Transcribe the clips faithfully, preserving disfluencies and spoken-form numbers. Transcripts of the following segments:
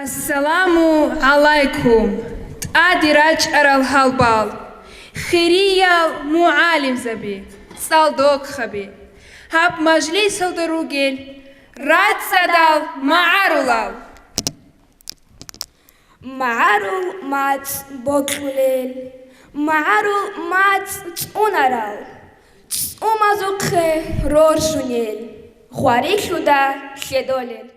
Ассаламу гӀалайкум, тӀаде рачӀарал гьалбал, хириял мугӀалимзаби, цӀалдохъаби! Гьаб мажлисалда ругел рацӀцӀадал магӀарулал. МагӀарул мацӀ бокьулел, магӀарул мацӀ цӀунарал, цӀумазухъе роржунел, гъварилъуда лъедолел.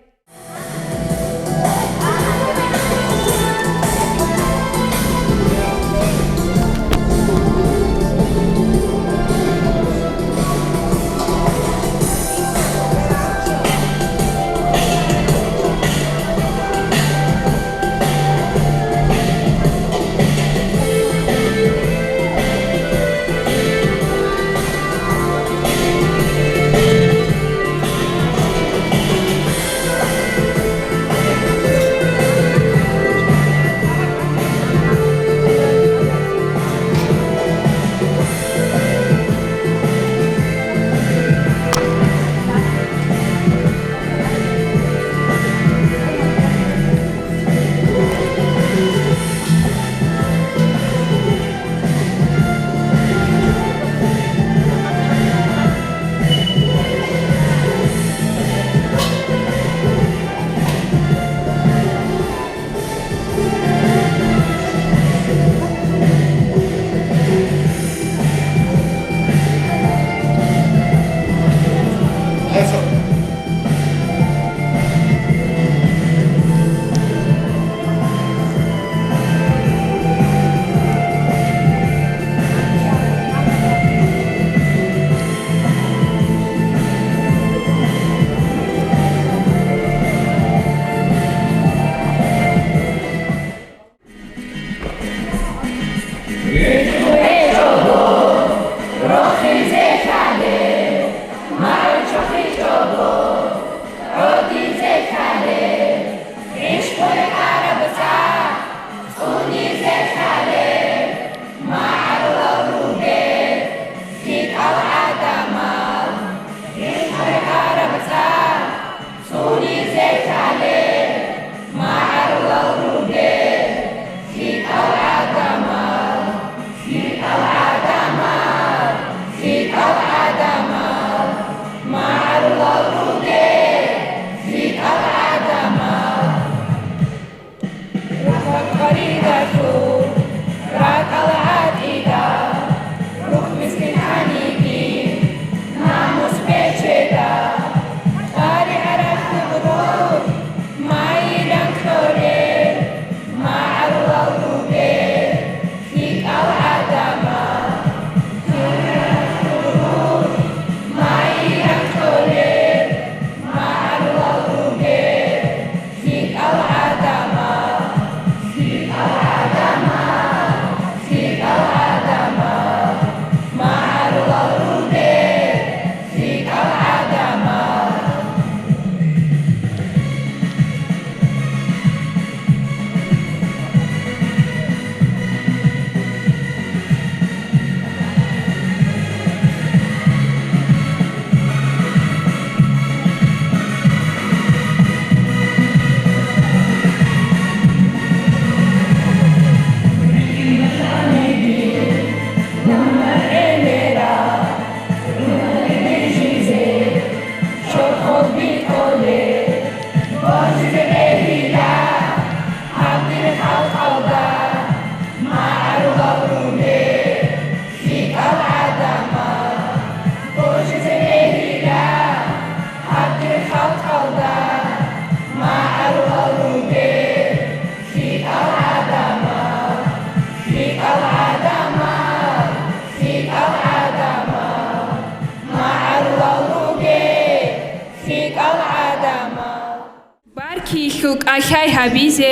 Баркиялъул кӀалъай гьабизе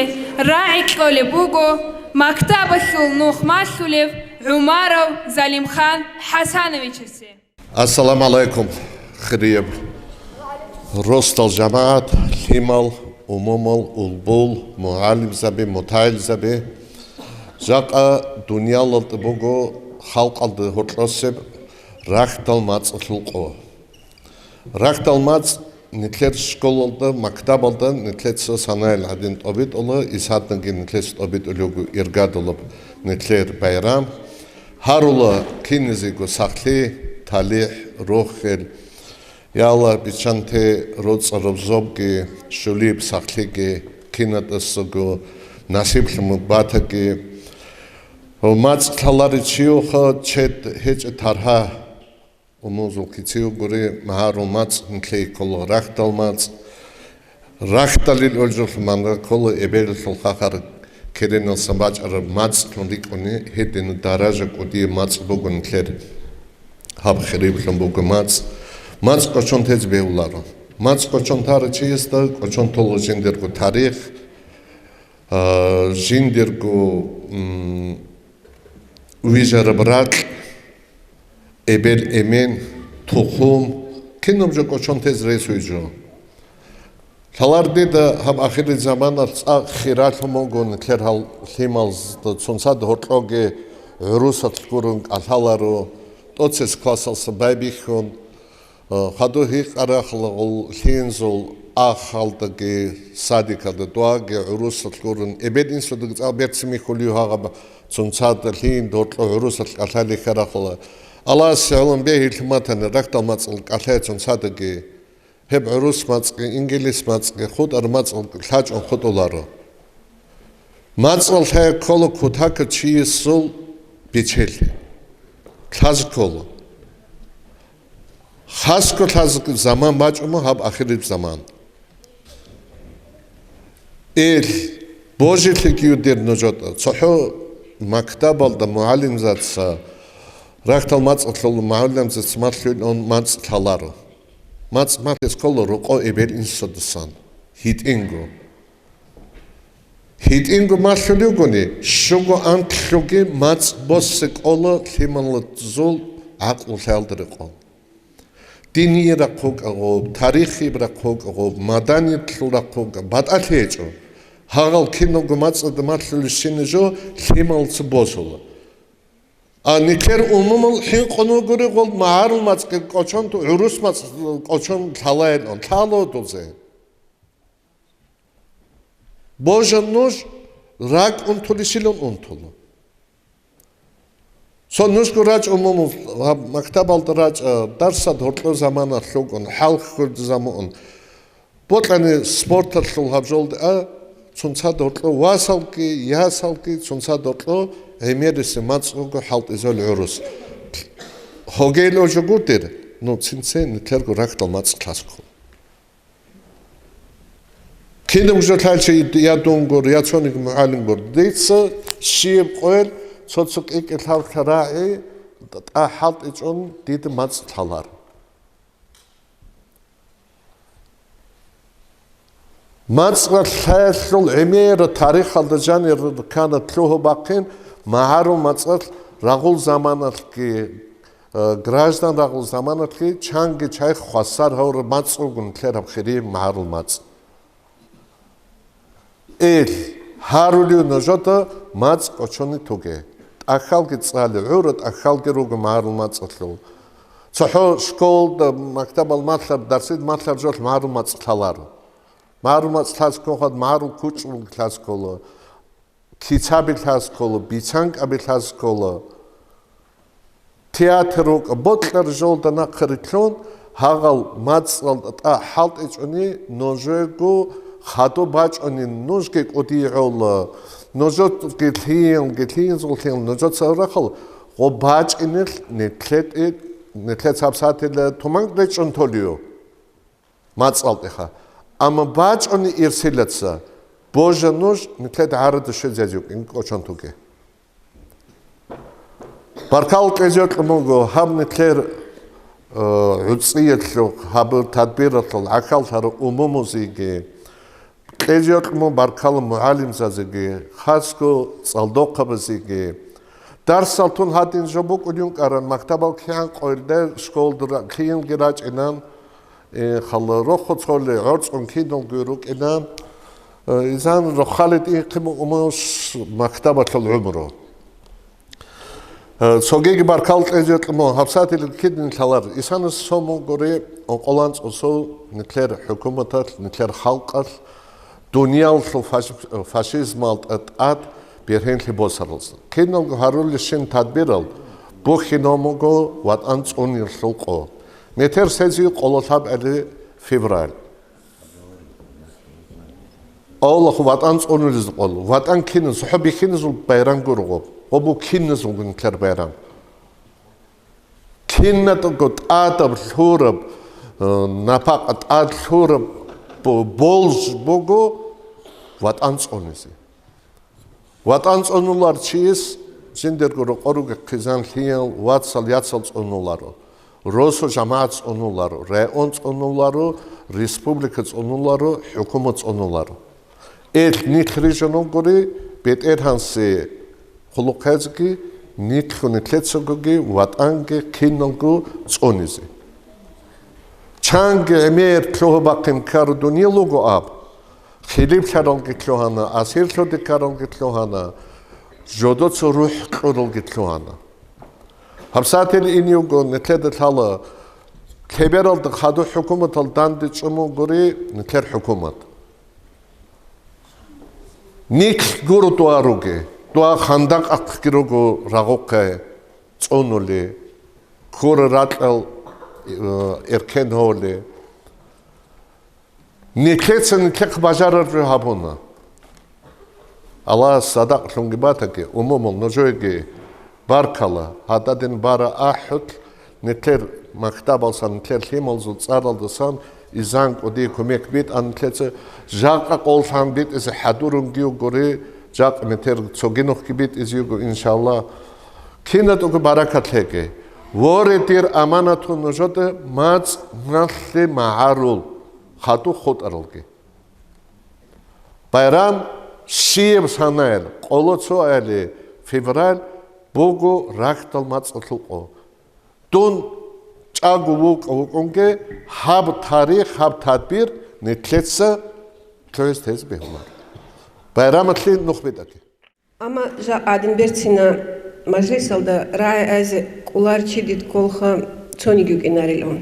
рагӀи кьолеб буго мактабалъул нух малъулев ГӀумаров Залимхан ХӀасановичасе. Ассаламу гӀалайкум, хирияб росдал жамагӀат, лъимал, умумал, улбул, мугӀалимзаби, мутагӀилзаби. Жакъа дуниялалда буго халкъалда гьоркьосеб рахьдал мацӀалъул къо. Рахьдал мацӀ Нилъер школалда, мактабалда нилъеца санаялъ гӀадин тӀобитӀула, исгьаднаги нилъеца тӀобитӀулев вуго иргадулаб нилъер байрам. Гьарула киназего сахлъи, талихӀ, рохел, я Аллагь, биччанте роцӀараб зобги, щулияб сахлъиги кинатӀасаго насиблъун батаги. МацӀ лъаларев чи вуха, чед гьечӀеб таргьа. Умумузул кици вугури, магӀарул мацӀ нилъее ккола рахьдал мацӀ. Рахьдалил олжолъун мангъа ккола эбелалъул хахар кереналъан бачӀараб мацӀлъун рикӀкӀуни, гьедин даража кӀудияб мацӀ буго нилъер гьаб хириблъун буго мацӀ. МацӀ кӀочон тезе бегьуларо. МацӀ кӀочон тарав чиясда кӀочон тола жиндирго тарих, а, жиндирго, м, вижараб ракь, эбел-эмен, тухум, кинаб жо кӀочон тезе рес вугев жо. Лъалар дида гьаб ахирид заманалъ цӀакъ хиралъун буго нилъер гьал лъималазда, цоцазда гьоркьоги гӀурусалъ гурун кӀалъаларо, тӀоцес классалъа байбихьун, Э, хадур гьикъарахъ гъол лъиянзул ахалдаги, садикалда дугьаги гӀурусалъ гурун, эбел-инсудаги цӀакъ берцин михьулев гьагъаб цоцазда лъиянда гьоркьоб гӀурусалъ кӀалъалел хьарахъала. Аллагьасе гӀоло бегьулеб батани, рахьдал мацӀал кӀалъай цоцаздаги. Гьеб гӀурус мацӀги, ингилис мацӀги, хутӀараб мацӀал лъачӀун хутӀуларо. МацӀал лъай ккола кутакаб чиясул бечелъи. Лъазе ккола. Хасго лъазе заман бачӀун буго гьаб ахирид заман. Ил, божилъиги дир нужеда. ЦохӀо мактабалда мугӀалимзаца, рахьдал мацӀалъул мугӀалимзаца малъун мацӀ лъаларо. МацӀ малъизе ккола рокъов эбел-инсудасан, гьитӀинго. ГьитӀинго малъулев вугони, щуго анлъуги мацӀ босе кӀола лъималазул гӀакълу лъаялда рекъон. Динияб рахъ букӀа гъоб, тарихияб рахъ букӀа гъоб, маданияталъул рахъ букӀа, батӀалъи гьечӀо. Гьагъал киналго мацӀалда малъулебщинаб жо лъималаца босула. А нилъер умумул хӀинкъун вугони гъол магӀарул мацӀги кӀочон, гӀурус мацӀ кӀочон лъалайилан, лъала дузе. Божа нуж ракӀ унтулищилан унтула. Цо нужго рачӀун мун, гьаб мактабалда рачӀа, дарсад гьоркьо заманалъ рукӀун, хӀалхьурги замун. Бокьани спорталъул гьаб жолда а, цоцазда гьоркьо васалги, ясалги, цоцазда гьоркьо гӀемерисеб мацӀ буго хӀалтӀизабулеб гӀурус. Гьогейило жо гурдир, ну, цинцин нилъерго рахьдал мацӀ лъазе ккола. Кинабго жо лъалчи я дунгур, я цониги мугӀалимгур. Дица щиб къоялъ цо-цо кӀикӀи лъалха рагӀи тӀа хӀалтӀичӀун дида мацӀ лъалар. МацӀ лъаялъул гӀемераб тарихалда жанир руккана лъугьа-бахъин, магӀарул мацӀалъ рагъул заманалъги, э, граждан рагъул заманалъги чанги чай хвасар гьавураб мацӀ буго нилъер гьаб хирияб магӀарул мацӀ. Ил, гьарулев нужеда мацӀ кӀочони тоге. ТӀахьалги цӀале, гӀура тӀахьалги руго магӀарул мацӀалъул. ЦохӀо школалда, мактабал малъар, дарсида малъар жолъ магӀарул мацӀ лъаларо. МагӀарул мацӀ лъазе ккун хадуб магӀарул кучӀдулги лъазе ккола. Кицаби лъазе ккола, бицанкӀаби лъазе ккола. Театр рукӀа, бокьараб жолда нахъа рилълъун, гьагъал мацӀалда тӀа хӀалтӀичӀони, нужего хадуб бачӀунин, нужги кӀудияла, нужеги лъиянги, лъиянзул лъиянал нужеца рахъал, гъо бачӀинел нилъеде, нилъеца гьабсагӀатила туман речӀчӀун толев. МацӀал тӀеха. Амма бачӀуни ирсилаца, божа нуж нилъеда гӀарада щвезазе вукӀин кӀочон тоге. Баркал кьезе кьун буго гьаб нилъер, э, гӀуцӀиялъухъ, гьаб тадбиралъул гӀахьаллъарал умумузеги, кьезе кьун буго баркал мугӀалимзазеги, хасго цӀалдохъабазеги. Дарсал тун гьадин жо букӀунин кӀаран, мактабал кигӀан къойилде школалда ра-, кигӀанги рачӀинан, Э, хала рохо цоли гӀорцӀун киналго рукӀина, э, изан рохалид ихъи умус мактабалъул гӀумру. Э, цогиги баркал кьезе кьуна, гьабсагӀатилги кидин лъалар. Исанас сомугури, онкъолан цӀусул нилъер хӀукуматалъ, нилъер халкъалъ, дуниялалъул фаш-, фашизмал тӀад бергьенлъи босаралза. Киналго гьарулищин тадбирал бухьине буго ВатӀан цӀуниялъул къо. Метер сезие къоло лъабали февраль. Аллагь, ВатӀан цӀунулезул къо. ВатӀан киназ, хӀу бихьиназул байрам гуро гъоб. Гъоб бу киназулгун нилъер байрам. КинатӀаго тӀадаб лъураб, э, напакъ тӀад лъураб бо-, болж буго ВатӀан цӀунизе. ВатӀан цӀунулар чияс жиндирго рокъоруги хъизан-лъимал, вацал-яцал цӀунуларо, росу-жамагӀат цӀунуларо, район цӀунуларо, республика цӀунуларо, хӀукумат цӀунуларо. Ил нилъ рижун вугони, БетӀергьанасул хъулухъазеги, нилъго нилъецагоги ВатӀанги киналго цӀунизе. Чанги гӀемер лъугьа-бахъин ккараб дуниял руго аб, хилиплъаралги лъугьана, асирлъуде ккаралги лъугьана, жодоца рухӀ кьуралги лъугьана. ГьабсагӀатил ин йуго, нилъеда лъала, лъебералда хадуб хӀукуматал данде чӀун бугони нилъер хӀукумат. Нилъ гуро дуа руге, дуа хандакъахъги руго рагъухъе цӀунули, ккура ракьал, э, эркен гьоли. Нилъеца нилъехъ бажарараб жо гьабуна. Аллагьас садакълъунги батаги, умумул нужееги баркала, гьададин бара ахӀулъ, нилъер мактабалсан, нилъер лъималазул цӀаралдасан изан кӀудияб кумек битӀана нилъеца, жакъа къоллъан битӀизе хӀадурунги вугони, жакъа метер цоги нухги битӀизе йиго, иншаллагь. КинатӀаго баракат лъеги. Воре, дир аманатун нужеда мацӀ налъи магӀарул, хадуб хутӀаралги. Байрам щибаб санайилан, къоло цоайилан февраль буго рахьдал мацӀалъул къо. Дун чӀаго вукӀа-, вукӀунге гьаб тарих, гьаб тадбир нилъеца лъугьизе тезе бегьуларо. Байрамалъе нух битӀаги. Амма жакъа гьадин берцина мажлисалда рагӀи айзе кӀолар чи дид кколха цониги вукӀинарилан.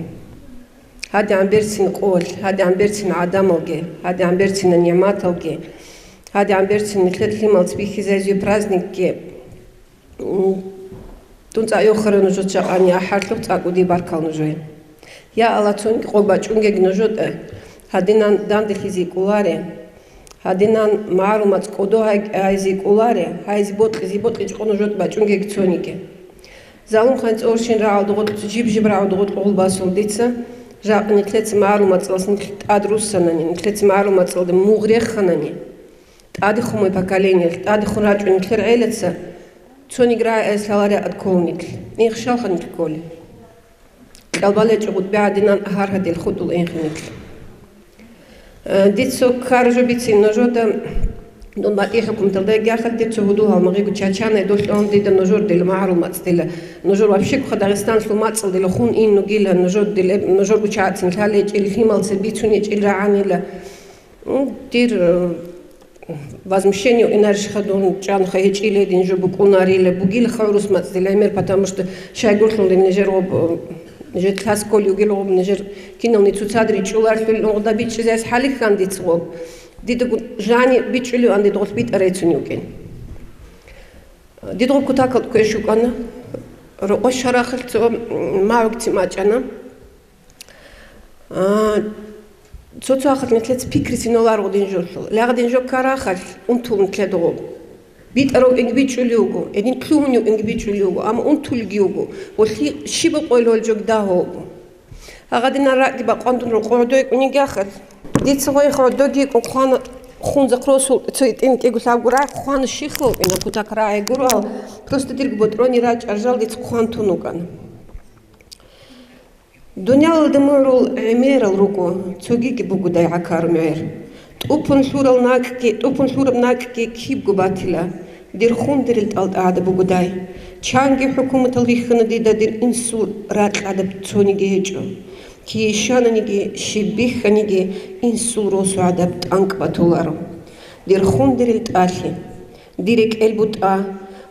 ГьадигӀан берцин къоялъ, гьадигӀан берцин гӀадамалги, гьадигӀан берцина нигӀматалги, гьадигӀан берцин нилъер лъималаз бихьизайзе праздникги. М, дун цӀа йохара нужеца жакъани ахӀарлъухъ, цӀакъ кӀудияб баркал нужее. Я Аллагь, цониги къо бачӀунгеги нужеда гьадинан данделъизе кӀоларе. Гьадинан магӀарул мацӀ кӀодо гьай-, гьайзе кӀоларе, гьайзе бокьизе бокьичӀого нужеда бачӀунгеги цониги. Залумхъан цӀорщин рагӀалда гъоркь, жиб-жиб рагӀалда гъоркь гъулбасун дица, жакъа нилъеца магӀарул мацӀалъ нилъ тӀад руссанани, нилъеца магӀарул мацӀалда мугъ реханани, тӀадехун муй поколениялъ, тӀадехун рачӀун нилъер гӀелаца, цониги рагӀи айс лъаларе ад кколнилъ, инхъ щалха нилъ кколел. Кьалбалечи гъутӀби гӀадинан гьар гьадил хутӀул инхънилъ. Э, дица ккара жо бицин нужеда, дун батӀи хӀукуматалда йигахъал дица гьудул гьалмагъиго чачанай долъун дида нужер дила магӀарул мацӀ дила. Нужер вообще куха Дагъистанлъул мацӀал дила хун ин нугила, нужер дила, нужер гучацин лъалечил, лъималца бицунечил рагӀанила. М, дир, э, возмущение инарищха дун чӀанха гьечӀила дин жо букӀунарила, бугилха гӀурус мацӀ дила гӀемер, потому что щайгурлъун дин нижер гъоб, э, нижер лъас кколев вугил гъоб, нижер кинални цоцазда ричӀчӀуларлъулин гъода бичӀчӀизайс хӀалихьан дица гъоб. Дида гу-, жани бичӀчӀуливан дида гъолъ битӀарайцун вукӀин. Дида гъоб кутакал кквеш вукӀана, рокъо щарахъалъ цо, м, магӀуги цин бачӀана. А, цо-цо ахалъ нилъеца пикри синоларгъу дин жолъул. Лягъ дин жо ккарахалъ унтул нилъеда гъоб. БитӀарав инги бичӀчӀулев вуго, гьедин лъугьунев инги бичӀчӀулев вуго, амма унтулги вуго, ва лъи-, щибаб къойил гьол жо дагьо вуго. Гьагъадинан ракӀги бакъван дун рокъо гӀодой кӀунигахалъ. Дица гъойха гӀодоги кӀун хъвана, хун захъросул цо итӀин кӀиго лъабго рагӀи хъвана щихъ вукӀина кутак рагӀи гурал, просто дирго ботӀрони рачӀаржал дица хъван тун вукӀана. Дуниялалда мугӀрул гӀемерал руго, цогиги бугодай гӀакару мугӀер. ТӀупун лъурал накӀкӀи, тӀупун лъураб накӀкӀи кибго батила, дир хундерил тӀалтӀагӀада бугодай. Чанги хӀукуматал рихьана дида дир инсул ракьгӀадаб цониги гьечӀо. Кие щананиги, щиб бихьаниги инсул росу гӀадаб тӀанкӀ батуларо. Дир хундерил тӀалъи. Дир рекӀел бутӀа,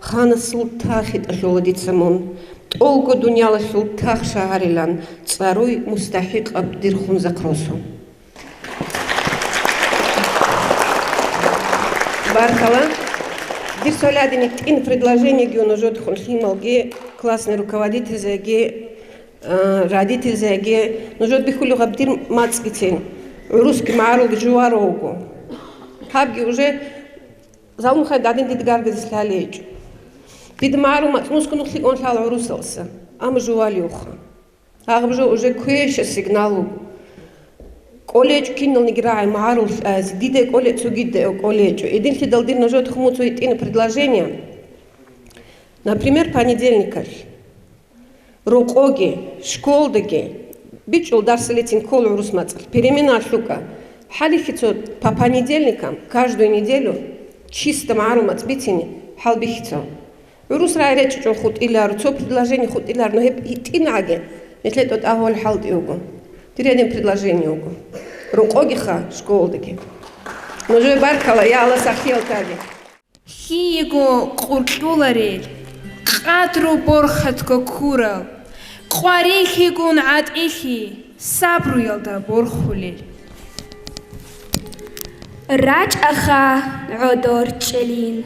Ханасул тахитӀа лъула дица мун, тӀолго дуниялалъул тахшагьарилан цӀаруй мустахӀикъаб дир хунзахъ росун. Баркала. Дир цо гьадин гьитӀин предложениеги нужедехун лъималги, классный руководительзеги, э, родительзеги, нужеда бихьулеб гьаб дир мацӀгицин, гӀурусги магӀарулги жуварав вуго. Гьабги уже Залмухай гьадин дида гаргадизе лъалейчӀо. Дида магӀарул мацӀ мускунухълъи кӀун лъала гӀурусалса, амма жувалиуха. Гьаб жо уже квеша сигнал вуго. КӀолечӀо киналниги рагӀи магӀарул лъазе, дида кӀоле цогидав кӀолечӀо. Гьединлъидал дир нужеда хъумуцо гьитӀина предложение. Например, понедельникалъ. Рокъоги, школдаги, бичӀчӀул дарсалицин ккола гӀурус мацӀалъ, перемена лъукӀа. ХӀалихьицо по понедельникам, каждую неделю, чисто магӀарул мацӀ бицине хӀалбихьицо. ГӀурус рагӀи речӀчӀун хутӀиларо, цо предложение хутӀиларо, но гьеб гьитӀинагӀаги, нилъер тӀотӀа гьол хӀалтӀи вуго. Дир гьадин предложение вуго. Рокъогиха, школдаги. Нужее баркала, я Аллагь, сахлъиялтаги. Лъиего къуркьуларел, къадру борхатго ккурал, къварилъигун гӀатӀилъи сабруялда борхулел. РачӀаха гӀодор чӀелин,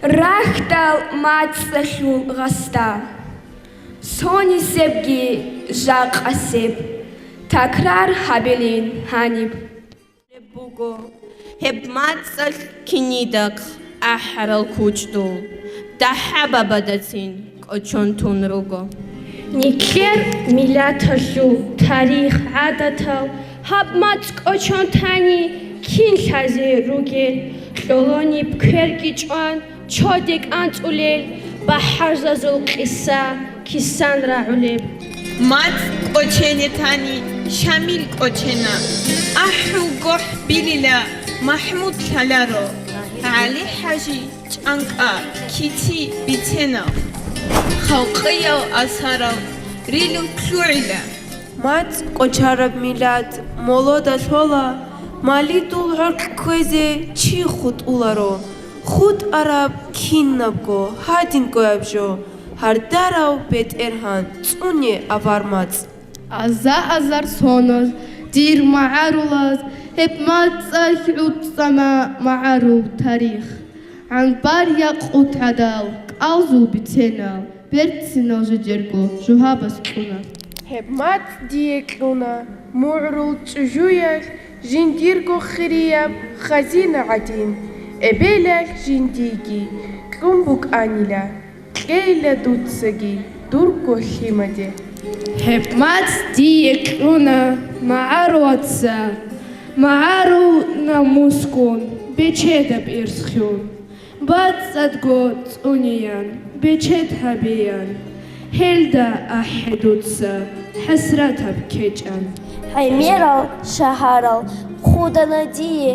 рахьдал мацӀалъул гъасда. Цонисебги жакъасеб такрар гьабилин гьаниб. Буго, гьеб мацӀалъ кинидахъ ахӀарал кучӀдул дагьабабадацин кӀочон тун руго. Нилъер миллаталъул тарих-гӀадатал гьаб мацӀ кӀочон тани кин лъазе ругел, кьолониб кверги чӀван, чоде кӀанцӀулел бахӀарзазул къиса кисан рагӀулеб. МацӀ кӀочене тани, Шамил кӀочена. АхӀул гохӀ билила, МахӀмуд лъаларо. ГӀали-хӀажи чӀанкӀа кици бицена. Халкъиял асарал рилун лъугӀила. МацӀ кӀочараб миллат молода лъола, малидул гӀоркь кквезе чи хутӀуларо. ХутӀараб кинабго гьадин ккояб жо, гьардарав БетӀергьан, цӀуне авар мацӀ. Аза-азар соназ дир магӀарулаз гьеб мацӀалъ гӀуцӀана магӀарул тарих. ГӀанбар-якъут гӀадал кӀалзул биценал, берцинал жидерго жугьабаз кьуна. Гьеб мацӀ дие кьуна мугӀрул чӀужуялъ жиндирго хирияб хазина гӀадин, эбелалъ жиндиеги кьун букӀанила, кьейила дуцаги дурго лъимаде. Гьеб мацӀ дие кьуна магӀарулаца, магӀарул намусгун бечедаб ирс хьун. БацӀцӀадго цӀунеян, бечед гьабеян, гьелда ахӀе дуца хӀасратаб кечӀан. ГӀемерал шагьарал хъудана дие,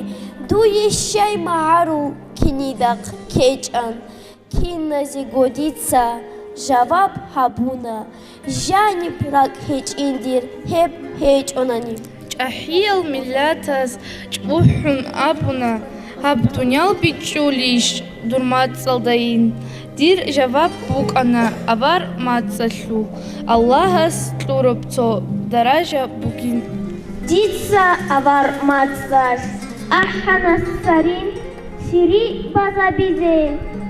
дуе щай магӀарул кинидахъ кечӀан. Киназего дица жаваб гьабуна, жаниб ракӀ гьечӀин дир гьеб гьечӀонани. ЧӀахӀиял миллатаз чӀухӀун абуна, гьаб дуниял бичӀчӀулищ дур мацӀалдайин? Дир жаваб букӀана авар мацӀалъул, Аллагьас кьураб цо даража бугин. Дица авар мацӀалъ ахӀана сарин, сири базабизе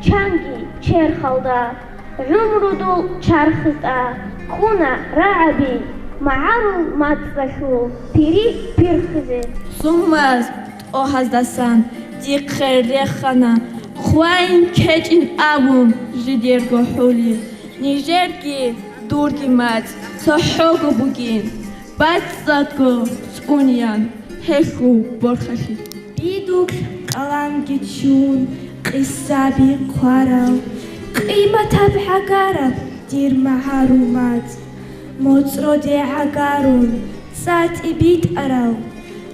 чанги черхалда. ГӀумрудул чархитӀа ккуна рагӀаби, магӀарул мацӀалъул пири пирхизе. Суммаз тӀогьаздасан дихъе рехана, хъвайин кечӀин абун жидерго хӀули. Нижерги дурги мацӀ цохӀого бугин, бацӀцӀадго цӀунеян гьелъул борхалъи. Бидулъ къаламги чун, къисаби хъварал, къиматаб гӀагараб дир магӀарул мацӀ, моцӀроде гӀагарун цӀатӀи битӀарал,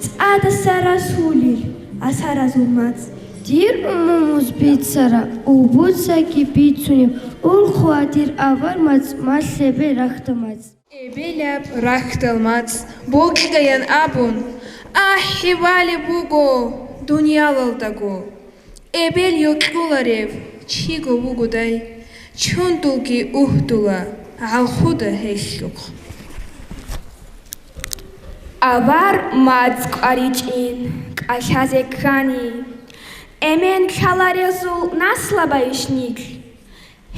цӀадаса расулил асаразул мацӀ. Дир умумуз бицара, убуцаги бицунеб, урхъуа дир авар мацӀ, малъебе рахьдал мацӀ. Эбелаб рахьдал мацӀ бокьаян абун, ахӀи валеб буго дуниялалдаго. Эбел йокьуларев Чиго вугодай, чундулги угьдула гӀалхуда гьелъухъ. Авар мацӀ кӀваричӀин кӀалъазе ккани, эмен лъаларезул наслабайищ нилъ?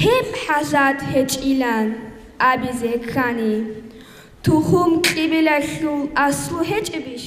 Гьеб хӀажат гьечӀилан абизе ккани, тухум кьибилалъул аслу гьечӀебищ?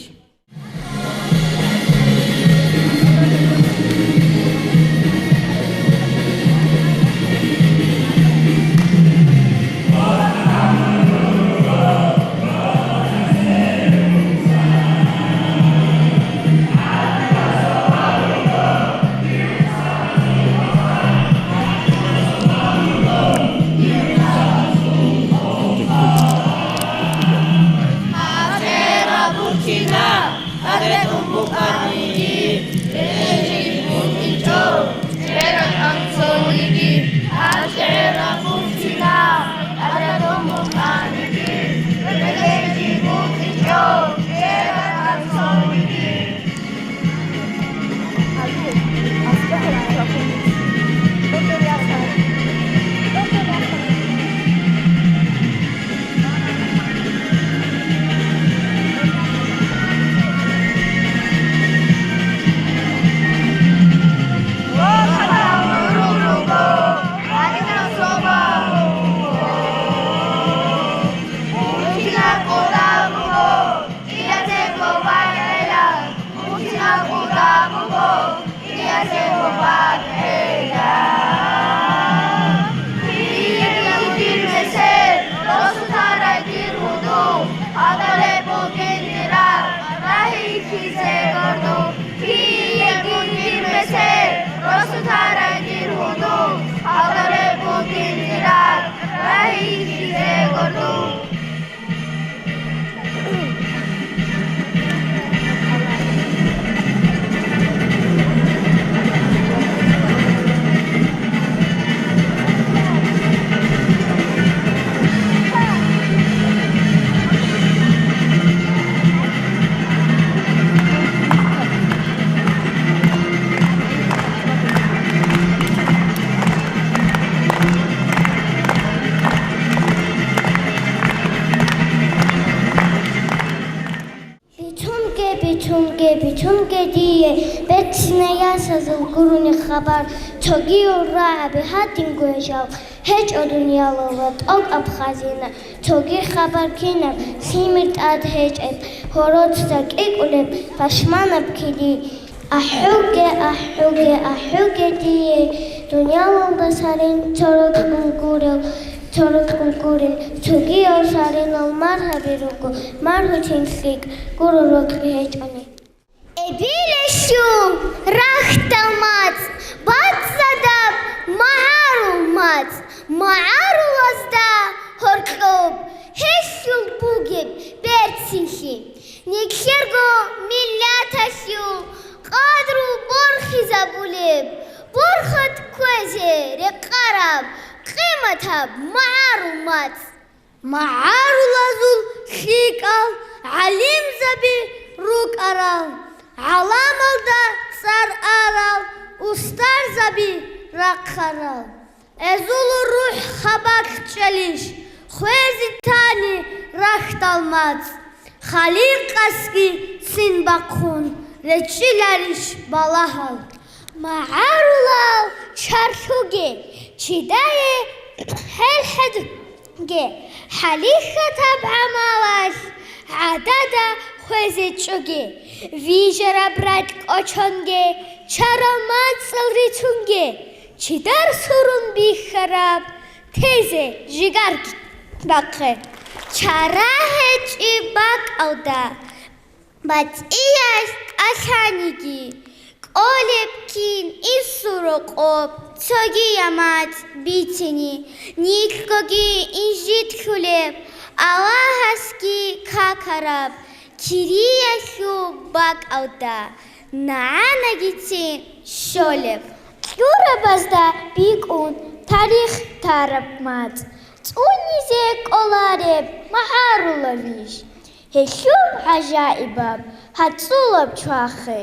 Бицунге, бицунге, бицунге дие, берцинай ясазул гурони хабар, цогиял рагӀаби гьадинго яжал, гьечӀо дуниялалда тӀокӀаб хазина, цоги хабар кинаб, лъимер тӀад гьечӀеб, гьорцӀа кӀикӀулеб, пашманаб киди. АхӀулге, ахӀулге, ахӀулге дие, дуниялалда сарин цо рокьун гурел, цо рокьун гурин, цогиял саринал маргьаби руго, маргьуцин лъикӀ гуро рокьи гьечӀони. Эбелалъул рахьдал мацӀ, бацӀцӀадаб магӀарул мацӀ, магӀарулазда гьоркьоб гьелъул бугеб берцинлъи. Нилъерго миллаталъул къадру борхизабулеб, борхатӀ кквезе рекъараб къиматаб магӀарул мацӀ. МагӀарулазул лъикӀал гӀалимзаби рукӀарал, гӀаламалда цӀар арал устарзаби рахъарал. Гьезул рухӀ хабалъ чӀелищ, хвезе тани рахьдал мацӀ, Халикъасги ццин бахъун речӀчӀиларищ балагьал? МагӀарулал чарлъуге, чидае хӀелхӀедге, хӀалихьатаб гӀамалалъ гӀадада хвезе чӀоге, вижараб ракь кӀочонге, чарал мацӀал рицунге, чидар сурун бихьараб тезе жигар бахъе. Чара гьечӀеб бакӀалда, батӀиялъ кӀалъаниги, кӀолеб кин инсул рокъоб цогиял мацӀ бицине, нилъгоги инжитлъулеб, Аллагьасги какараб, кириялъул бакӀалда нагӀанагицин щолеб. Кьурабазда бикӀун тарих тараб мацӀ, цӀунизе кӀолареб магӀарулавищ? Гьелъул гӀажаибаб гьацӀулаб чвахе,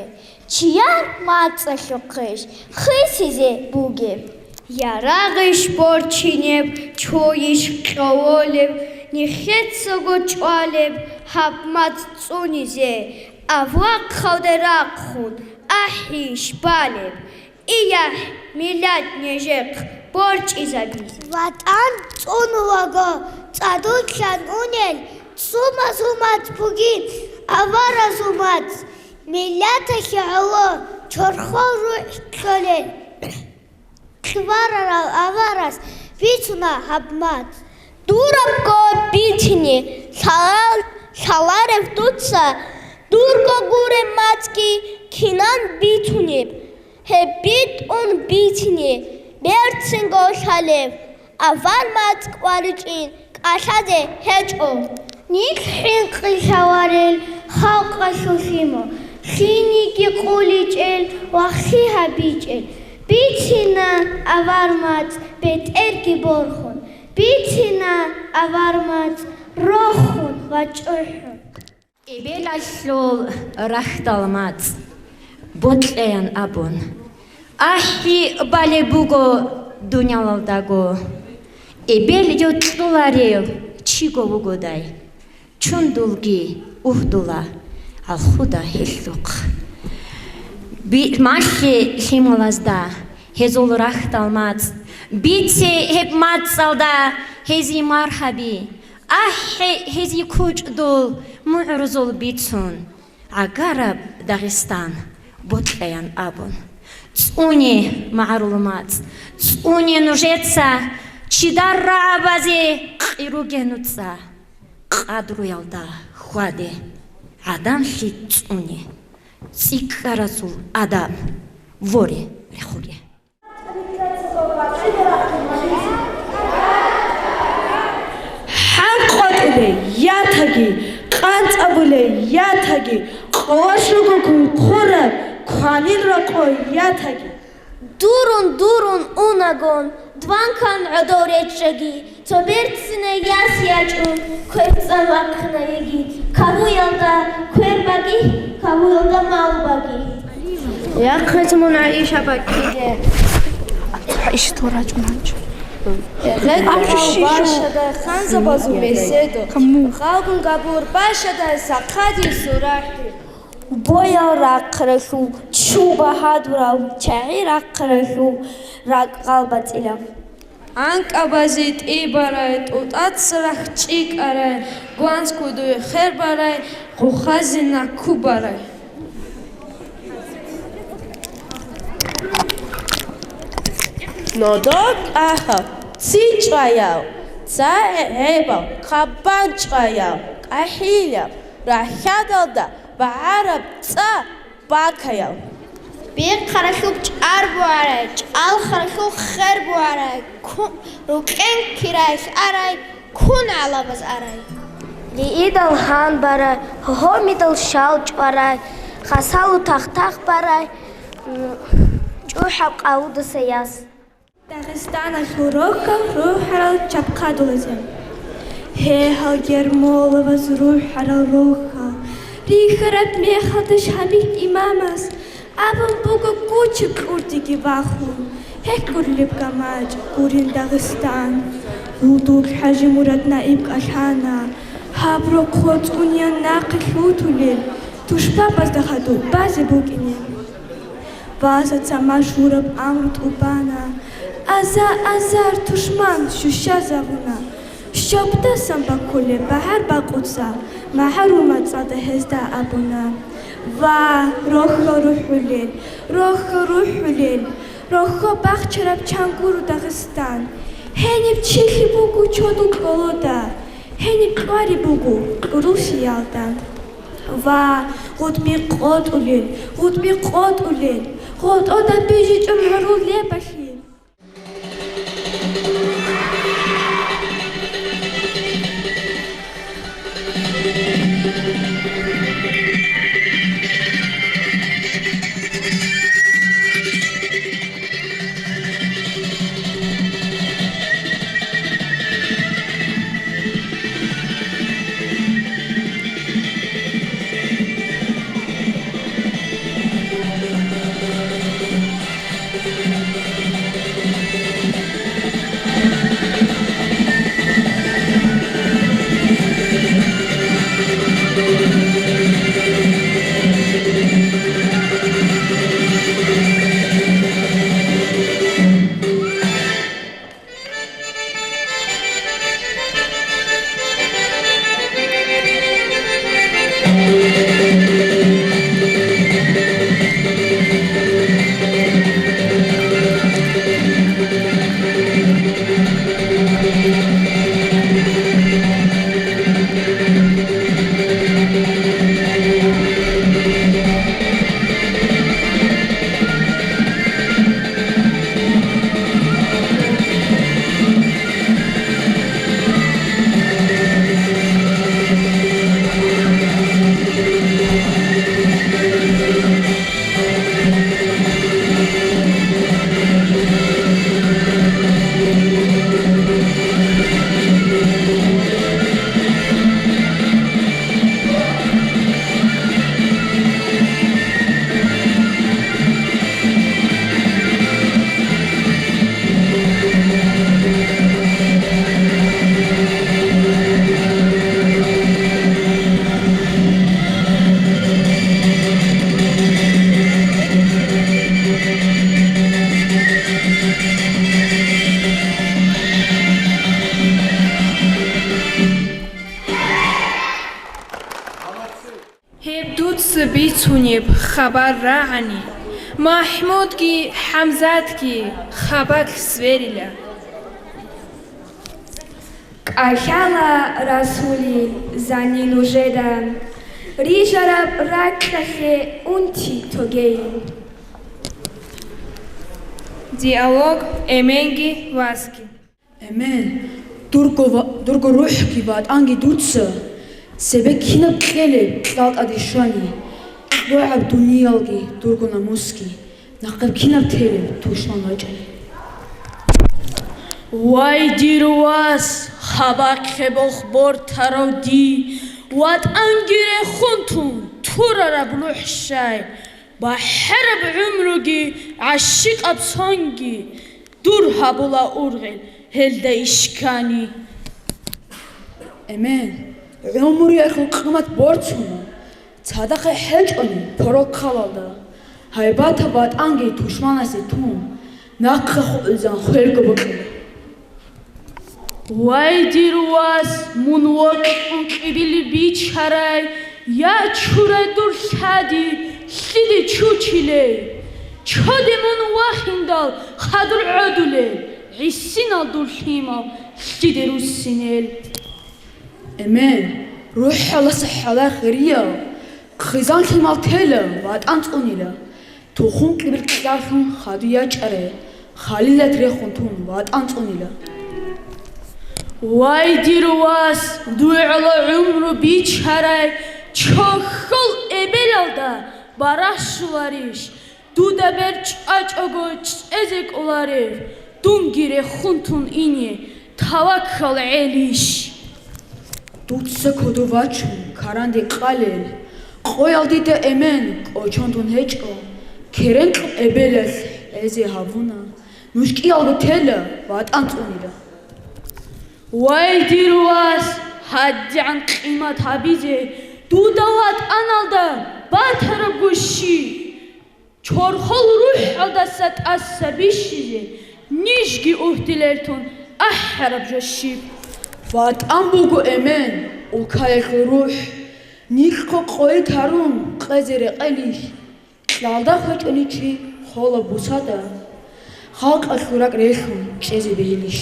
чияр мацӀалъухъищ хисизе бугеб? Ярагъищ борчинеб, чойищ кьолеб, нижецаго чӀвалеб гьаб мацӀ цӀунизе, авлахъалде рахъун ахӀийищ балеб, ияхӀ миллат нижехъ борчӀизабизе? ВатӀан цӀунулаго цӀадулъан унел, цӀумазул мацӀ бугин аваразул мацӀ, миллаталъе гӀоло чорхол рухӀ кьолел. Хварарав аварас бицуна гьаб мацӀ. Дурабго бицине лъалал-, лъаларев дуца, дурго гуреб мацӀги кинан бицунеб? Гьеб битӀун бицине берцинго лъалев авар мацӀ кӀваричӀин кӀалъазе гьечӀо. Нилъ хӀинкъи лъаларел халкъалъул лъимал, лъиниги къуличӀел ва лъи гьабичӀел. Бицина авар мацӀ бетӀерги борхун, бицина авар мацӀ рохун ва чӀухӀун. Эбелалъул рахьдал мацӀ бокьаян абун, ахӀи балеб буго дуниялалдаго, эбел йокьуларев чиго вугодай, чундулги угьдула гӀалхуда гьелъухъ. Би-, малъе лъималазда гьезул рахьдал мацӀ, бице гьеб мацӀалда гьезие маргьаби. АхӀи, гьезие кучӀдул мугӀрузул бицун, гӀагараб Дагъистан бокьаян абун. ЦӀуне, магӀарул мацӀ, цӀуне нужеца, чидар рагӀабазе къируге нуцӀа. Къадруялда хьваде, гӀадамлъи цӀуне, цӀикӀкӀарасул адаб воре рехуге. ХӀанкъотӀулей ятаги, къанцӀабулей ятаги, къоло щуго ккураб кванил рокъой ятаги. Дурун, дурун унагон, дванкан гӀодов речӀчӀаги, цо берцинай яс ячӀун, квер цӀан вахъина йигит, кавуялда квер баги, кавуялда мал баги. Яхъица мун ГӀайша баккиде. ГӀайша тора чӀуманча. Гьекъал башадай ханзабазул беседу, халкъун габур башадай сахъади сурахӀи. Боял рахъаралъув, чу багьадурав, чагӀи рахъаралъув, ракӀ гъалбатӀилав. ГӀанкӀабазе тӀибарай, тӀутӀаца рахчӀи кӀарай, гванцгудуе хер барай, гъухазе накку барай. Нодо кӀахьав, ци чӀваяв, цагӀебав, хъабан чӀваяв, кӀахӀилав, рахьадалда багӀараб цӀа бакаяв. Бихъаралъуб чӀар бугӀарай, чӀалхаралъуб хер бугӀарай, ку-, рукӀен кирай лъарай, кун гӀалабаз арай. Лиидал гьан барай, гьомидал щал чӀварай, хасалу тахтах барай, м, чӀухӀаб къавудаса яс. Дагъистаналъул рохьал рухӀарал чапхъадулазе. Гье, гьал гермоловаз рухӀарал рохьал, рихьараб мехалда Шамил имамас абун буго, кучеб кӀурдиги вахун, гьекъулеб гамачӀ гурин Дагъистан. Гьудул ХӀажимурад наиб кӀалъана, гьаб рохъо цӀуниян нахъе лъутулел, тушбабазда хадуб базе букӀине. Васаца машгьураб амру тӀубана, аза-азар тушман щущазавуна. Щобдасан баккулеб багӀар бакъуца, магӀарул мацӀалда гьезда абуна: «Ва, рохьо рухӀулел, рохьо рухӀулел, рохьо бахчараб чан гуро Дагъистан. Гьениб чилъи буго чодул кӀолода, гьениб кӀвари буго кьурул сиялда». Ва, гъутӀби къотӀулел, гъутӀби къотӀулел, гъотӀода бижичӀо гӀурул лебалъи. Гьеб дуца бицунеб хабар рагӀани, МахӀмудги ХӀамзатги хабалъ сверила. КӀалъала Расулил зани нужеда, рижараб ракьалъе унти тогейин. Диалог «Эменги васги». Эмен, дурго ва-, дурго рухӀги ватӀанги дуца, цебе кинаб кьелеб кьалтӀаде щвани, кьогӀаб дуниялги дурго намусги, нахъеб кинаб телеб тушман вачӀани. Вай, дир вас, хабахъе бохбортарав дий, ватӀанги рехун тун, турараб рухӀ щай, бахӀараб гӀумруги гӀащикъаб сонги, дур гьабула ургъел гьелда ишкани. Эмен, гӀумруялъул къимат борцуна, цадахъе хӀечӀони порокалалда, гьайбатаб ватӀанги тушманасе тун, нахъа хутӀизан хвелго бокьила. Вай, дир вас, мун вокьун кьибил бичарай, я чурай дур лъади, лъиде чучилей? Чоде мун вахиндал хадур гӀодулел, гӀисинал дур лъимал лъиде руссинел? Эмен, рухӀаласа хӀалахириял, хъизан лъимал тела ватӀан цӀунила. Тухум кьибил кьалъун хадуй ячӀарай, халилат рехун тун ватӀан цӀунила. Вай, дир вас, дугӀала гӀумру бичарай, чохьол эбелалда баращуларищ? Дуда бер чӀвачӀого чӀезе кӀоларев, дунги рехун тун ине таваккал гӀелищ? Дуца кодов вачун каранде къалел, къоял дида, Эмен, кӀочон тун гьечӀо, керен кьун эбелалъ гӀезе гьавуна, нуж кӀиялго тела ватӀан цӀунила. Вай, дир вас, гьадигӀан къимат гьабизе дуда ватӀаналда батарабго щиб? Чорхол рухӀалдаса тӀаса бищизе, нижги угьдилел тун ахӀараб жо щиб? ВатӀан буго, Эмен, улкаялъул рухӀ, нилъго къойит гьарун къезе рекъелищ? Кьалда хвечӀони чи хола бусада, халкъалъул ракӀ релълъун чӀезе бегьилищ?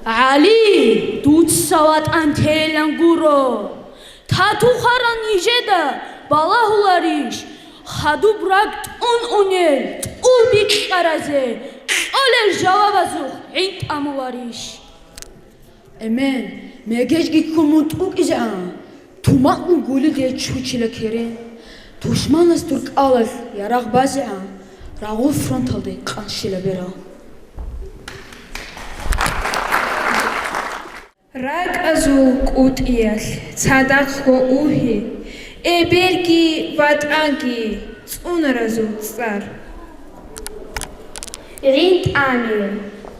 ГӀали, дуца ватӀан телилан гуро. Тату хварал нижеда балагьуларищ? Хадуб ракӀ тӀун унел тӀул бикьаразе кьолел жавабазухъ гӀин тӀамуларищ? Эмен, мегежги ккун мун тӀукӀизегӀан, тумакъун гули дей чучила керен. Тушманас дур кӀалалъ ярагъ базегӀан, рагъул фронталде къанщила берал. РакӀазул кӀутӀиялъ цадахъго угьи, эбелги ватӀанги цӀунаразул цӀар. ГӀинтӀаме,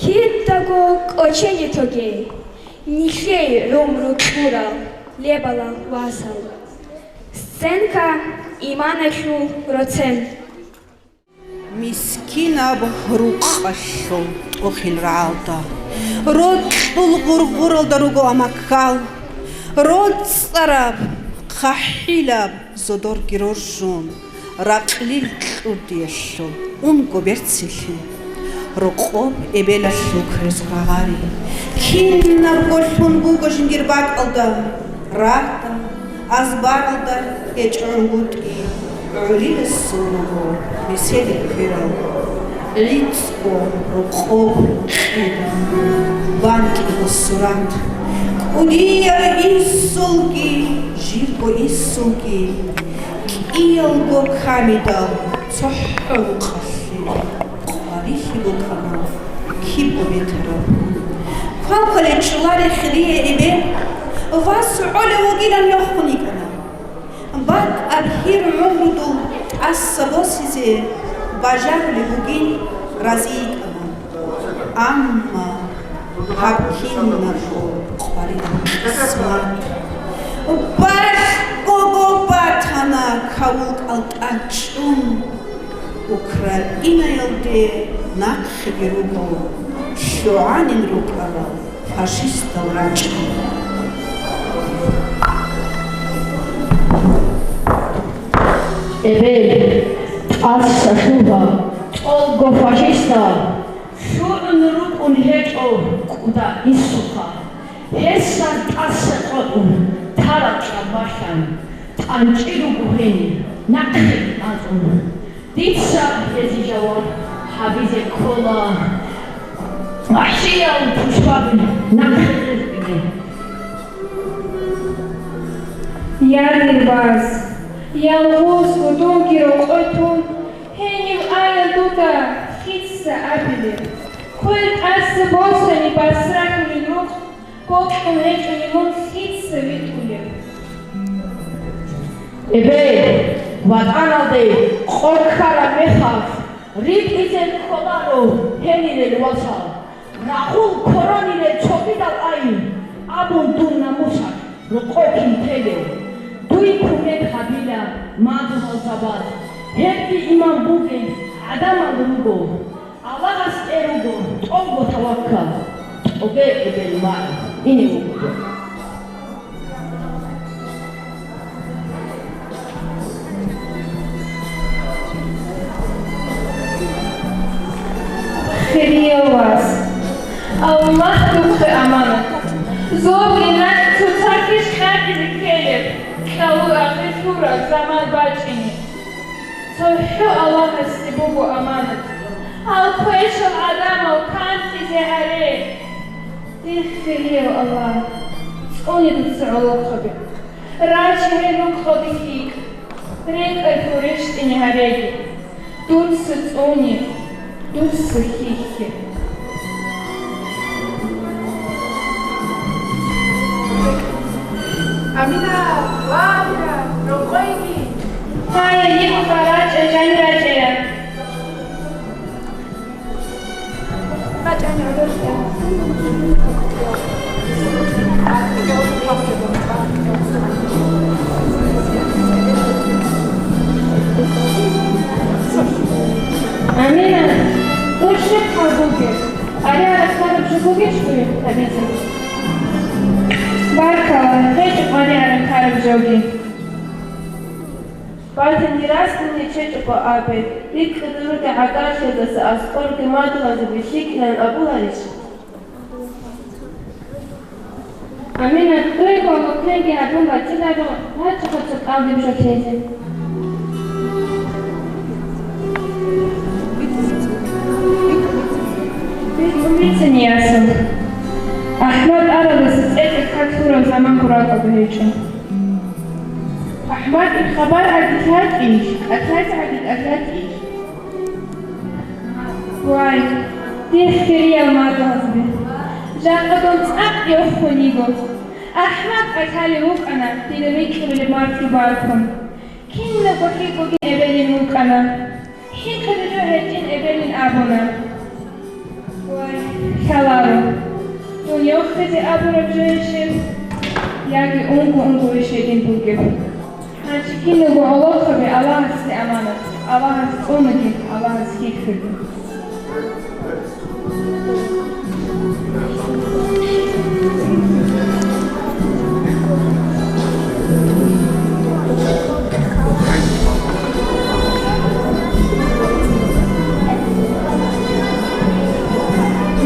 кидаго кӀочене тоге, нилъее гӀумру кьурал лебалал васал. Сценка, иманалъул роцен. Мискинаб рукъалъул тӀохил рагӀалда, рокьул гъургъуралда руго амаккал, роцӀцӀараб, хъахӀилаб зодорги роржун, ракълил кьурдиялъул унго берцинлъи, рокъоб эбелалъул кверзул рагъари, кинабго лъун буго жиндир бакӀалда, рагьда, азбаралда гьечӀогӀунгутӀи гӀуриласул руго меседил кверал, гӀицӀго рокъоб кьеда, банкӀиго сурат, кӀудиял инсулги, жирго инсулги, кӀиялго камидал цохӀо рукъалъе къварилъи букӀана кибго бетараб. Квалквале чӀолареб хирие эбел вас гӀолев вугилан мехун йикӀана. БакӀаб гьир гӀумрудул тӀаса босизе бажарулеб бугин рази йикӀана. Амма гьаб кинабго къварилъи кьисмат. Баркь гого батана кавулкӀал тӀад чӀун, Украинаялде нахъеги руго лъугӀанин рукӀарал фашистал рачӀа. Эбел, тӀаса лъугьа, тӀолго фашистал, лъугӀун рукӀун гьечӀо кӀуда инсуха. Гьесда тӀаса къотӀун тараб кьабалъан, тӀанчӀи руго гьениб нахъе анцӀун. Дица гьезие жаваб гьабизе ккола, вагьшиял тушбаби нахъе гъезтӀизе. Я дир вас, ялгъузго дунги рокъой тун, гьенив аян дуда лъица абилеб, квер тӀаса босани басрахьулел рукъ, бокьун гьечӀони мун лъица витӀулеб? Эбел, ватӀаналде къо ккараб мехалъ, ритӀизе кколаро гьенирел васал. Рагъул ккоронилел цогидал ай, абун дун намусалъ рокъов кин телев. Дуе кумек гьабила, мадугьал сабат. Гьебги иман бугел гӀадамал руго. Аллагьасде руго тӀолго таваккал, тӀоге эбел магӀу ине вуго. Хирияв вас, Аллагь духъе аманат. Зобги начӀ цоцакищ хӀакъизе ккелеб, кьалур ахир лъураб заман бачӀине. ЦохӀо Аллагьасде буго аманат, гьал квешал гӀадамал кантӀизе гьаре. Дир хирияв Аллагь, цӀуне дуца гӀолохъаби, раче гьел рукъалде лъикӀ, рекӀелъул рещтӀине гьареги. Дуца цӀуне, дуца хьихье. Амина, Ваня, рокъойги. Гьая, йикъа рачӀа, жани рачӀая. Амина, дур щиб хӀал бугеб? Ари-арахъараб жо бугищ дуе гьабизе? Баркалла, гьечӀо къваригӀарахъараб жоги. Батани, рацлъун гьечӀого абе, рикӀкӀадур ругел гӀагарлъиялдаса аскӀорги мадугьалзаби лъикӀилан абуларищ? Амина, дуего мухӀенги гьабун батиларо, гьачӀого цо кӀалдиб жо лъезе. Бицин, Ясин. АхӀмад аралдаса цӀекӀ хӀакълъураб заман гуракӀаб гьечӀо. АхӀмадил хабар гӀаги лъачӀищ, кӀалъазе гӀаги кӀалъачӀищ? Вай, дир хириял мадугьалзаби, жакъа дун цӀакъ йохун йиго. АхӀмад кӀалъалев вукӀана, дида рикӀкӀунеб мартги баркун. Кинабго хӀикъугин эбелин вукӀана. ХӀинкъизе жо гьечӀин эбелин абуна. Йохизе абураб жо ишин, яги унго-унгоящ гьедин бугеб. Гьанже киналго гӀолохъаби Аллагьасде аманат, Аллагьас цӀунаги, Аллагьас хьихьуги.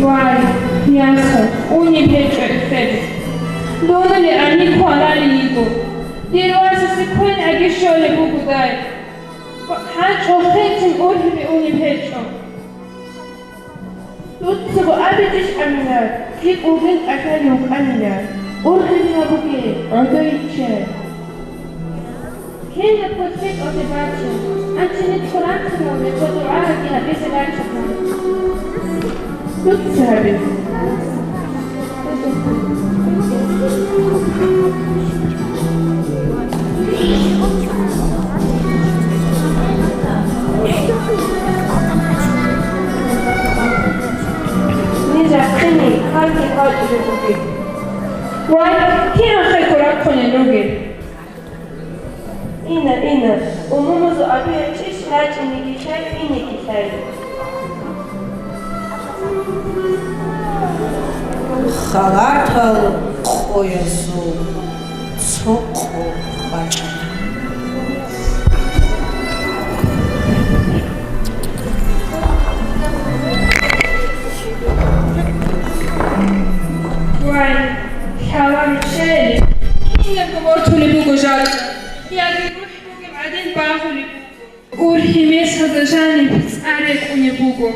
Вай, ясал, унеб гьечӀо эхеде. Дунали гӀани кванали йиго. Дир васасе квен аги щолеб бугодай. ГьанчӀо хецин ургьибе унеб гьечӀо. Дуцаго абидеш, Аминат, лъикӀ вугин кӀалъай вукӀанила. Ургьибе гьабуге, гӀодо йиччай. Кинабго лъикӀалде бачун, анцӀила Къуръан цӀалулел ва дугӀаги гьабизе бачӀана. Дуца гьабизе. Нижер хъини, хъанги хъватӀизе бугеб. Вай, кин ахирго рахъунел ругел? Ина, ина, умумузул абиячӀищ рачӀинеги лъай, инеги лъай. Халатал къоязул цо къо бачӀана. Вай, лъала руччайилан, кинабго бортулеб буго жакъа, яги рухӀ бугеб гӀадин багъулеб буго. Ургьимесазда жаниб цӀар рекӀунеб буго.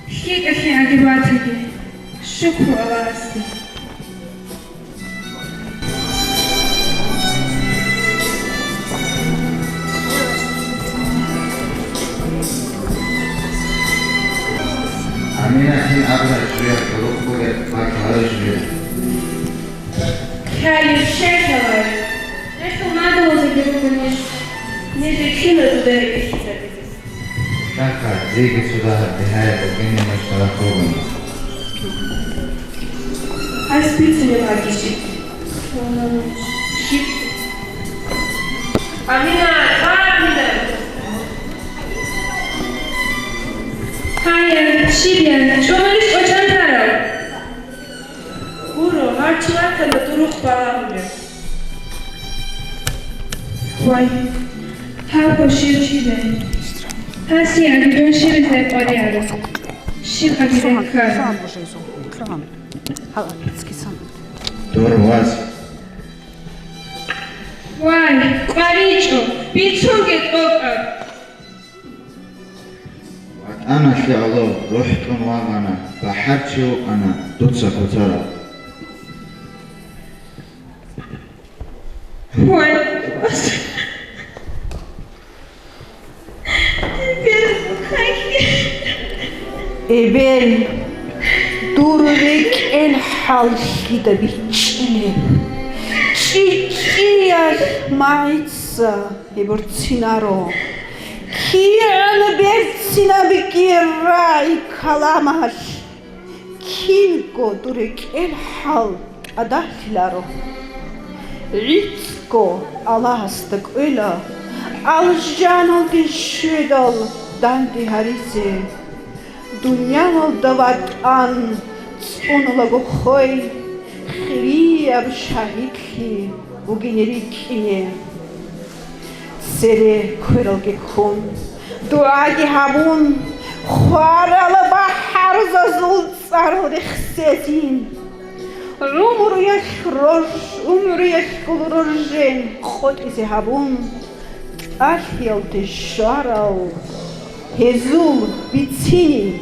ЛъикӀалъи гьаги батаги, шукру Аллагьасде. Аминатил абураб чӀужуялъ гӀолохъабе бакӀаларищ жо? Лъалеб щай лъалареб? Гьелъул мадугьалзаги ругонищ, нижер киназда рекӀелъизабизе? Щака, зеги цо дагьаб бигьаяб бугин нуша рахъугъун. Гьай, спицунеб гьагищи? Щиб? Амина, ва Амина! Гьая, щиб я, чӀоларищ кӀочан тарав? Гуро, гьав чи ватана дурухъ балагьулев. Вай, гьабго щив чидай? Гьасие гӀадидун щибизе къваригӀаро? Щиб гьабизе ккара? Дур ваз. Вай, къваричӀо, бицунге тӀокӀаб! ВатӀаналъе гӀоло рухӀ тӀун вагъана, бахӀарчи вукӀана дуца куцараб. Вай, эбел, дур рекӀел хӀал лъида бичӀчӀилеб? ЧӀичӀчӀиялъ магӀица гьеб борцинаро. КигӀан берцинабги рагӀи-каламалъ, кинго дур рекӀел хӀал тӀадалъиларо. ГӀицӀго Аллагьасда кӀвела алжаналде щведал данде гьаризе. Дуниялалда ватӀан цӀунулаго хвей, хирияб шагьидлъи бугине рикӀкӀине. Цере квералги ккун, дугӀаги гьабун, хварала бахӀарзазул цӀарал рехсезин. ГӀумруялъ рож, гӀумруялъул рожен къотӀизе гьабун, тӀалъиялде щварал гьезул бицинин.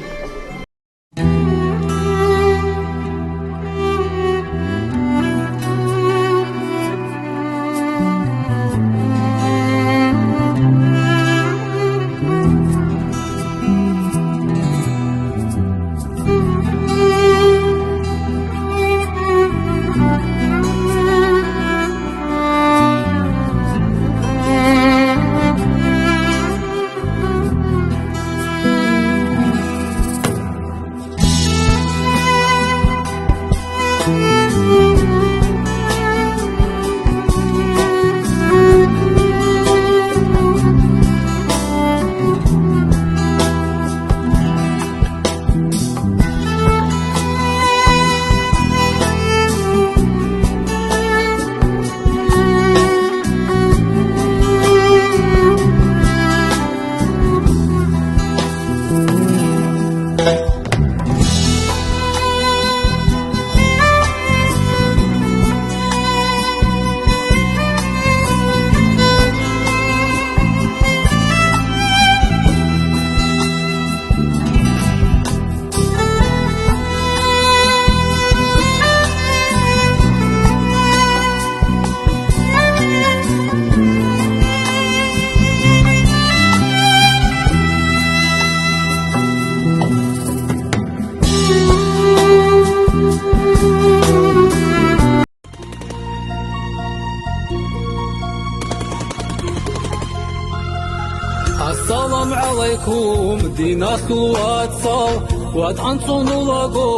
Кум диналъул вацал, ватӀан цӀунулаго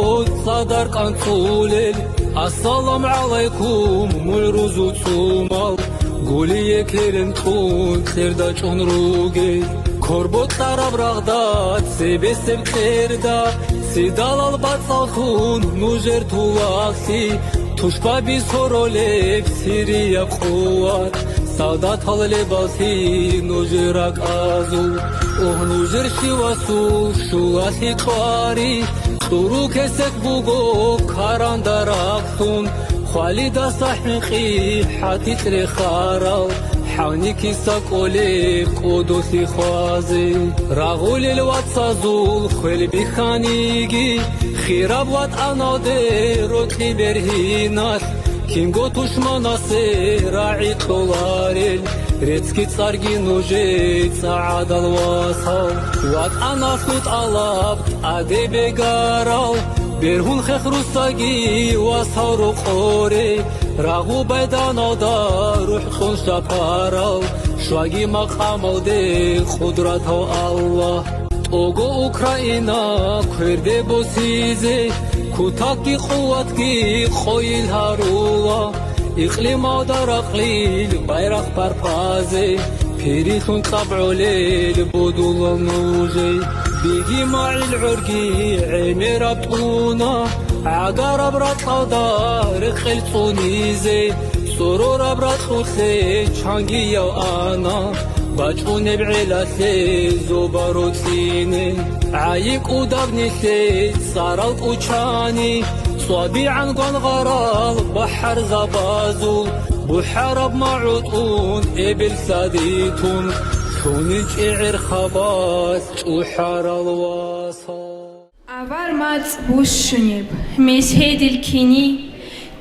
цӀадар кӀанцӀулел. Ассалам гӀалайкум, мугӀ рузу цӀумал, гулие керен кьун кьерда чӀун ругел. Кор бокьараб рагъда цебесеб кьерда, цидалал бацӀаллъун нужер тулахълъи, тушбаби соролеб Сирия къуват, солдатал лебаллъи нужер ракӀазул. Угь, нужер щивасул щулалъи къвари, тӀуру кесек буго каранда рахълъун, хвалидаса хӀинкъи хӀатикь рехарал, хӀавникиса кӀолеб кӀодолъи хвазе. Рагъулел вацазул хвел бихьаниги, хираб ватӀаналде рокьи бергьиналъ, кинго тушманасе рагӀи кьоларел, реццги цӀарги нужей цӀагӀадал васал. ВатӀаналъул тӀалаб тӀаде бегарал, бергьун хехрусаги васал рокъоре, рагъу байданалда рухӀ кьун шапарал, щваги макъамалде къудратав Аллагь. ТӀого Украина кверде босизе, кутакги къуватги къойил гьарула, икълималда ракълил байрахъ барпазе, пирилъун кьабгӀолел будулал нужей. Биги магӀил гӀорги гӀемераб тӀуна, гӀагараб ракьалда рекъел цӀунизе, сорораб ракьулъе чангияв ана, бачӀунеб гӀелалъе зобал рокьине. ГӀайикӀудаб нилъе цӀарал кӀучани, цӀвабигӀан гвангъарал бахӀарзабазул, бухӀараб магӀутӀун эбел лъадитун, лъунин чӀегӀер хабалъ чӀухӀарал васал. Авар мацӀ бущунеб, мес гьедил кини,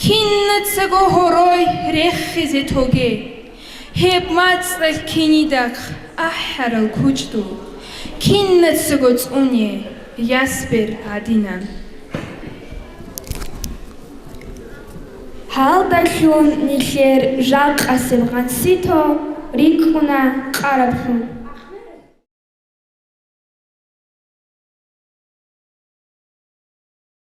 кинацаго гьорой рехизе тоге. Гьеб мацӀалъ кинидахъ ахӀарал кучӀдул, кинацаго цӀуне ясбер гьадинан. Гьалдалъун нилъер жакъасеб гъансито рикӀкӀуна къараблъун.